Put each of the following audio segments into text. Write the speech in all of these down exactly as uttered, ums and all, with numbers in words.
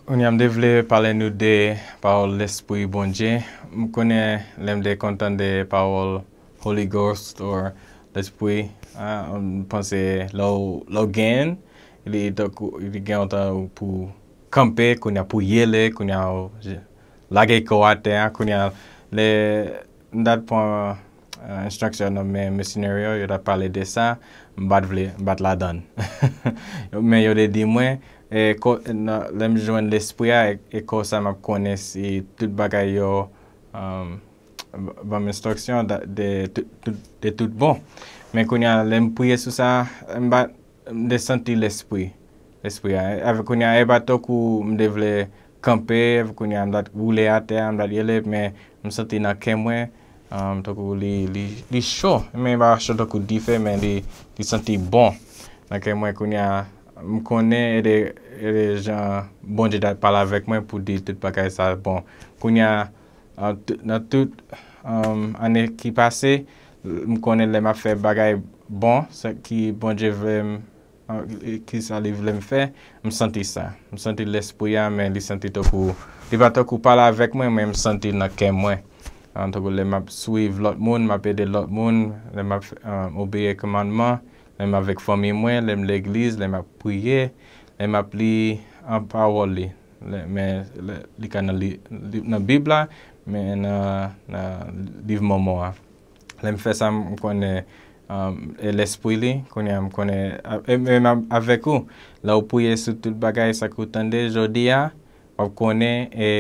Kounye a m te vle pale nou de pawòl Lespri Bondye. M konnen lè m te konn tande pawòl Holy Ghost or Lespri, ah, m panse lè w lè w genyen l, li tankou li gen yon tan pou kanpe, kounye a pou yele, kounye a w lage kò w atè a, kounye a lè m t al pran uh, instruction nan men misyonè yo, yo t ap pale de sa, m pa t vle, m pa t ladan l. Men yo te di mwen, e, ko, nan, lè m jwenn Lespri a, e, e konsa m ap konnen si tout bagay yo um, ban m instriksyon de, de, tout- tout- de tout bon. Men kounye a, lè m priye sou sa, m pa, m te santi Lespri. Lespri a. Avèk kounye a, e pa tankou m te vle kanpe, kounye a, m t ap woule atè a, m t ap yele, men m santi nan kè mwen, um, tankou li, li, li cho. Men pa cho tankou dife, men li, li santi bon. Nan kè mwen, kounye a, m konnen e de, e de jan Bondye t ap pale avèk mwen pou di tout bagay sa bon. Kounye a, an tout- nan tout um, ane ki pase, m konnen lè m ap fè bagay bon, sa ki Bondye vle m, uh, ki sa li vle m fè, m santi sa. M santi Lespri a, men li santi tankou, li pa tankou pale avèk mwen, men m santi l nan kè mwen. Ah, tankou lè m ap swiv lòt moun, m ap ede lòt moun, lè m ap um, obeyi kòmandman, lè m avèk fanmi mwen, lè m legliz, lè m ap priye, lè m ap li an pawòl li. Lè- men lè- li ka nan, li, li- nan Bib la, men nan, nan liv Mòmon an. Lè m fè sa, m konnen um, e Lespri li, kounye a m konnen, a- e menm a- avèk ou, lè w priye sou tout bagay, sa k ou tande jodi a, w ap konnen e,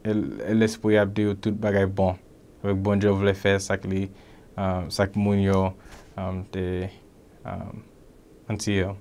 e, e Lespri ap di w tout bagay bon. Avèk Bondye w vle fè sa k li, um, sa k moun yo um, te um, anti yo.